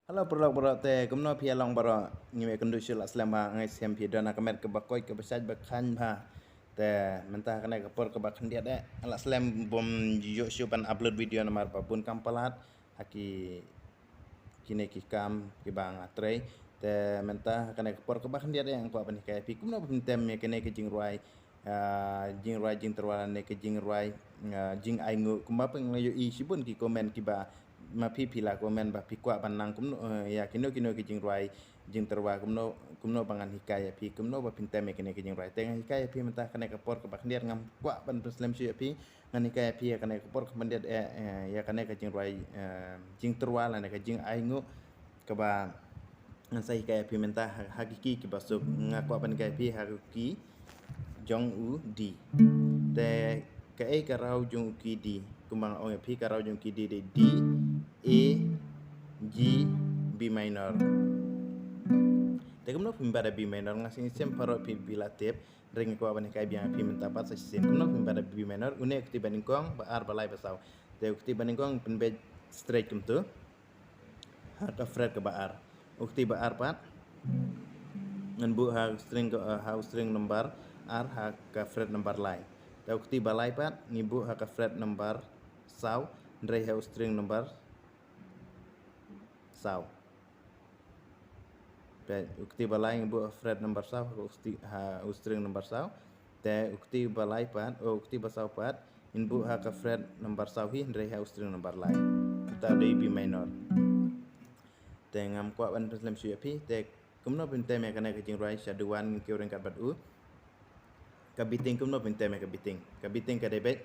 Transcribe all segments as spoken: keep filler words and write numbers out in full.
Hello paralok baroh, te kumno phi ïa long baroh? Ngi mih kynduh shuh, la slem bha, nga ngeit skhem phi don ha ka met kaba koit kaba shait ba khlaiñ bha. Te mynta ha kane ka por kaba khyndiat eh, la slem bym ïoh shuh ban upload video namar ba bun kam palat ha ki, kine ki kam kiba nga trei. Te mynta ha kane ka por kaba khyndiat eh, nga kwah ban hikai ïa phi kumno ba phin tem ïa kane ka jingrwai, ah, jingrwai jingtyrwa ne ka jingrwai, ah, jingainguh, kumba phi nga ïohi shibun ki comment kiba ma phi phi la comment ba phi kwah ban nang kumno, eh, ïa kino kino ki jingrwai jingtyrwa, kumno kumno ba ngan hikai ïa phi kumno ba phin tem ïa kine ki jingrwai. Te ngan hikai ïa phi mynta kane ka por kaba khyndiat, ngam kwah ban pynslem shuh ïa phi, ngan hikai ïa phi ïa kane ka por kaba khyndiat, eh, eh, ïa kane ka jingrwai, eh, jingtyrwa lane ka jingainguh kaba ngan sa hikai ïa phi mynta ha, ha ki key kiba suk. Nga kwah ban hikai ïa phi ha ka key jong u D. Te kaei ka raw jong u key D? Kumba nga ong ïa phi, ka raw jong u key D dei D, A, G, B minor. Te kumno phim bad da B minor? Nga sngewsih shem paralok phi, phi la tip. Hynrei nga kwah ban hikai biang ïa phi mynta pat sa shisien. Kumno phim bad da B minor? Une u kti ba nyngkong, ba ar, ba lai, ba saw. Te u kti ba nyngkong pynbeit straight kumtu ha ka fret kaba ar. U kti ba ar pat ngan buh ha u string ka, ha u string number ar ha ka fret number lai. Te u kti ba lai pat ngi buh ha ka fret number saw, hynrei ha u string number saw. Peit, u kti ba lai ngi buh ha fret number saw, ha u kti, ha u string number saw. Te u kti ba lai pat, o, u kti ba saw pat, ngin buh ha ka fret number saw hi, hynrei ha u string number lai. Kata dei B minor. Te ngam kwah ban pynslem shuh ïa phi, te kumno phin tem ïa kane ka jingrwai, sha duwan ngin kiew ryngkat bad u. Ka beating kumno phin tem ïa ka beating? Ka beating ka dei beit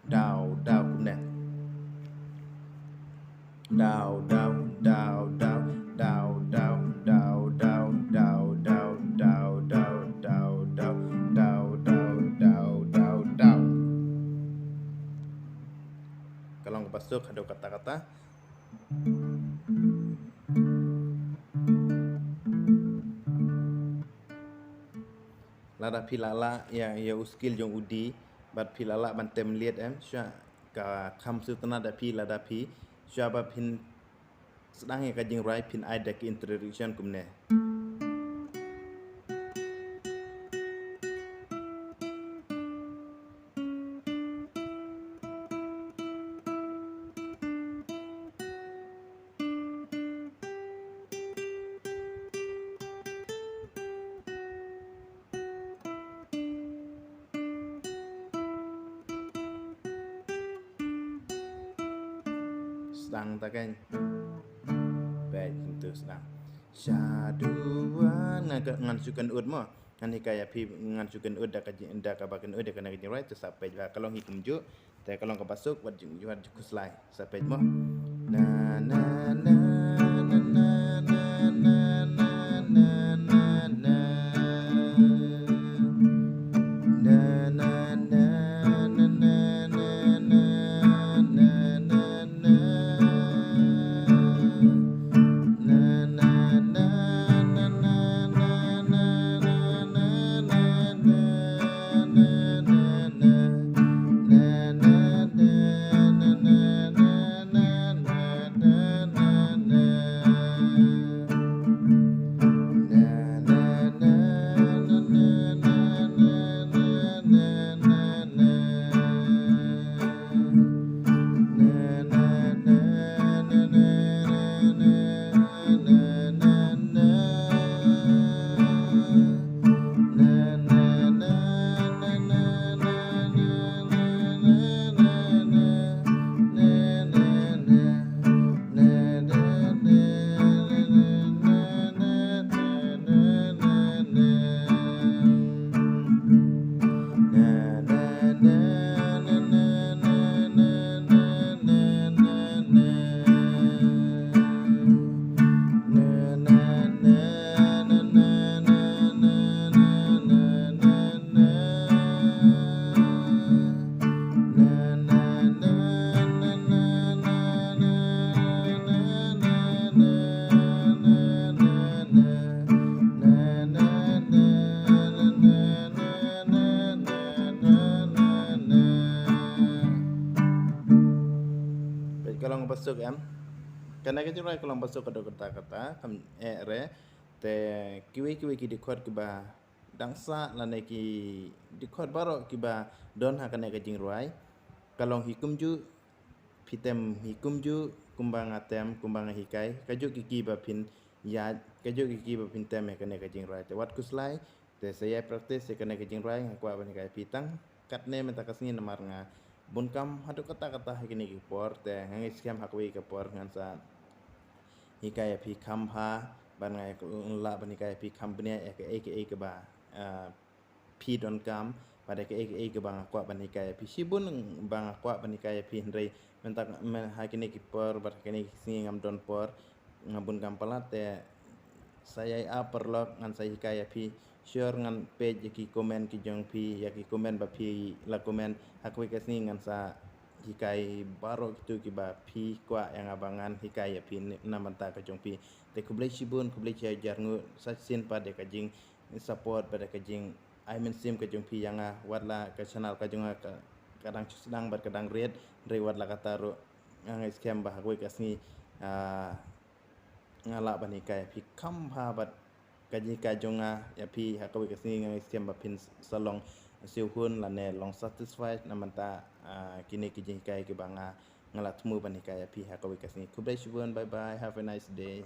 daw, daw kumne. Daw, daw, daw, daw, daw, daw. Ka long kaba suk haduh katta katta. Lada phi la lah ïa, ïa u scale jong u D bad phi la lah ban tem lead, em, shuwa ka kham sngewtynnad ïa phi lada phi, shuwa ba phin sdang ïa ka jingrwai phin ai da ka introduction kumne. Sdang ta kein. Peit kumtu sdang. Sha duwan, ngan ka, ngan shu kynnoh mo. Ngan hikai ïa phi, ngan shu kynnoh da ka jing, da kaba kynnoh da kane ka jingrwai, te sa peit ba ka long hi kumjuh. Te ka long kaba suk, wat ju, wat ju khuslai. Sa peit mo. Na, na, na. Na, na, na. Peit ka long ba suk, em. Kane ka jingrwai ka long ba suk ka dok kata kata kam eh re. Te kiwei kiwei ki dkhot kiba dang sah lane ki dkhot baroh kiba don ha kane ka jingrwai ka long hi kumjuh, phi tem hi kumjuh kumba nga tem, kumba nga hikai, kajuh ki ki ba phin ïaid, kajuh ki ki ba phin tem ïa kane ka jingrwai. Te wat khuslai, te sa ïai practice ïa kane ka jingrwai, nga kwah ban hikai phi tang katne mynta ka sngi namar nga bun kam haduh katta katta ha kine ki por, te nga ngeit skhem ha kawei ka por ngan sa hikai ïa phi kham bha, ban nga lah ban hikai ïa phi kham bniah ïa kaei kaei kaba, ah, phi donkam, bad ïa kaei kaei kaba nga kwah ban hikai ïa phi. Shibun ba nga kwah ban hikai ïa phi hynrei mynta ha kine ki por bad ha kine ki sngi ngam don por, nga bun kam palat, te sa ïai ap paralok ngan sa hikai ïa phi. Sure ngan peit ïa ki comment ki jong phi, ïa ki comment ba phi la comment, ha kawei ka sngi ngan sa hikai baroh kitu kiba phi kwah ïa nga ba ngan hikai ïa phi na bynta ka jong phi. Te khublei shibun, khublei shihajar nguh, sa shisien pat ïa ka jingsupport bad ïa ka jingai mynsiem ka jong phi ïa nga, wat la ka channel ka jong nga ka, ka dang shu sdang bad ka dang rit, hynrei wat la katta ruh nga ngeit skhem ba ha kawei ka sngi, ah, nga lah ban hikai ïa phi kham bha bad ka jinghikai jong nga ïa phi ha kawei ka sngi nga ngeit skhem ba phin sa long sngewhun lane long satisfied na bynta, ah, kine ki jinghikai kiba nga, nga la thmu ban hikai ïa phi ha kawei ka sngi. Khublei shibun, bye bye, have a nice day.